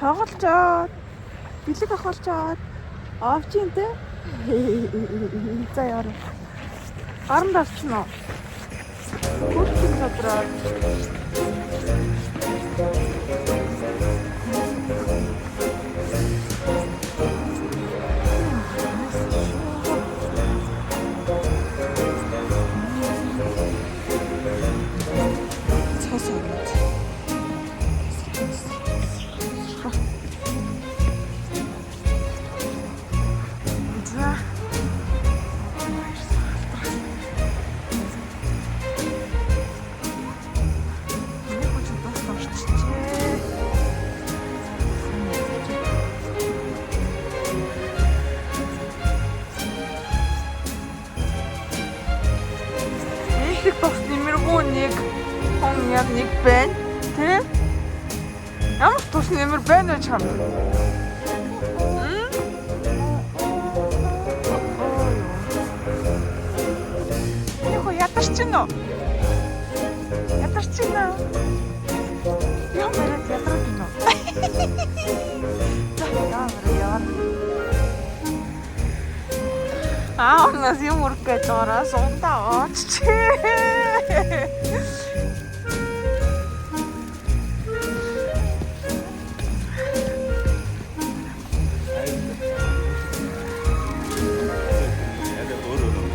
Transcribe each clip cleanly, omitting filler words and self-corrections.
Тоглолцоод бэлэг авахулчаад овчин те. За яар. Гаранд орсон уу? Хүрхэн тодроод. Цаас ороод. За. Нэг хүч бас орччихжээ. Их бос нэмэргүй нэг хүн яг нэг байна. Тэ? Ямар тус нэмэр байна вэ чам? Яг ядарч гин үү? Ядарч гин үү? Ямар ядраад гин үү? За ямар яар. Аа, нас юм урах гэж байгаараа сундаа очч. Яг өөр өөр юм.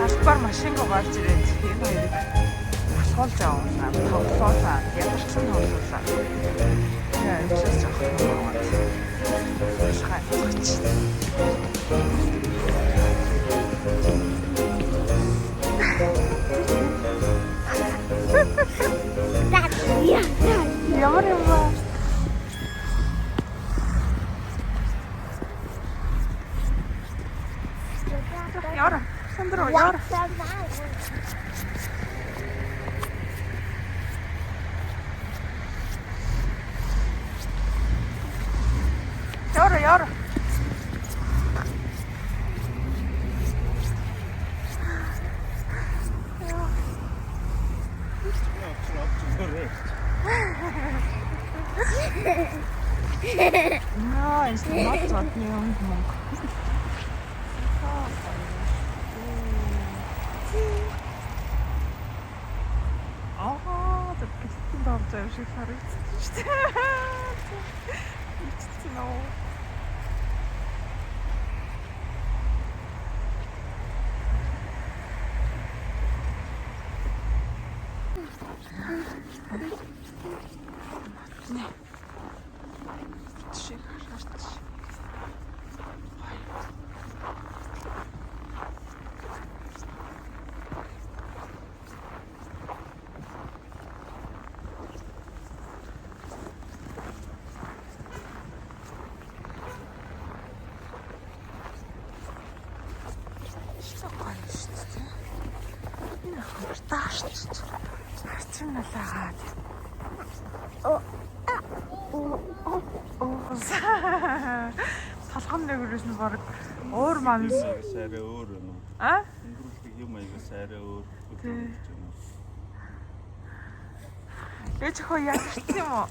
Албаар машинг гарч ирээд энэ хоёрыг асуулж авуулаа, тоглоулаа, ядарсан тоглоулаа. Тэгээ амжилт жоох юм аваад. Болохоо амжиж. Ямар юм бэ? Яра, Сандро, яра. Яра, яра. Наа, энэ мод зодны өнгө мөнгө. Аа, тэр бэлтгэнд орж байгаа юм шиг харагдчих шүү дээ. Ичсэн үү? Шиг харч. Гоё шүү дээ. Энэ хөр таарч. Харчин налаагаад. Оо. Оо. Оо. Толгон нэгрээс нь баг уур манс. Арай өөр юм. А? Өнгөрүүлдэг юм аягаас арай өөр хөдөлгөж юм. Ээж хөө ядарсан юм уу?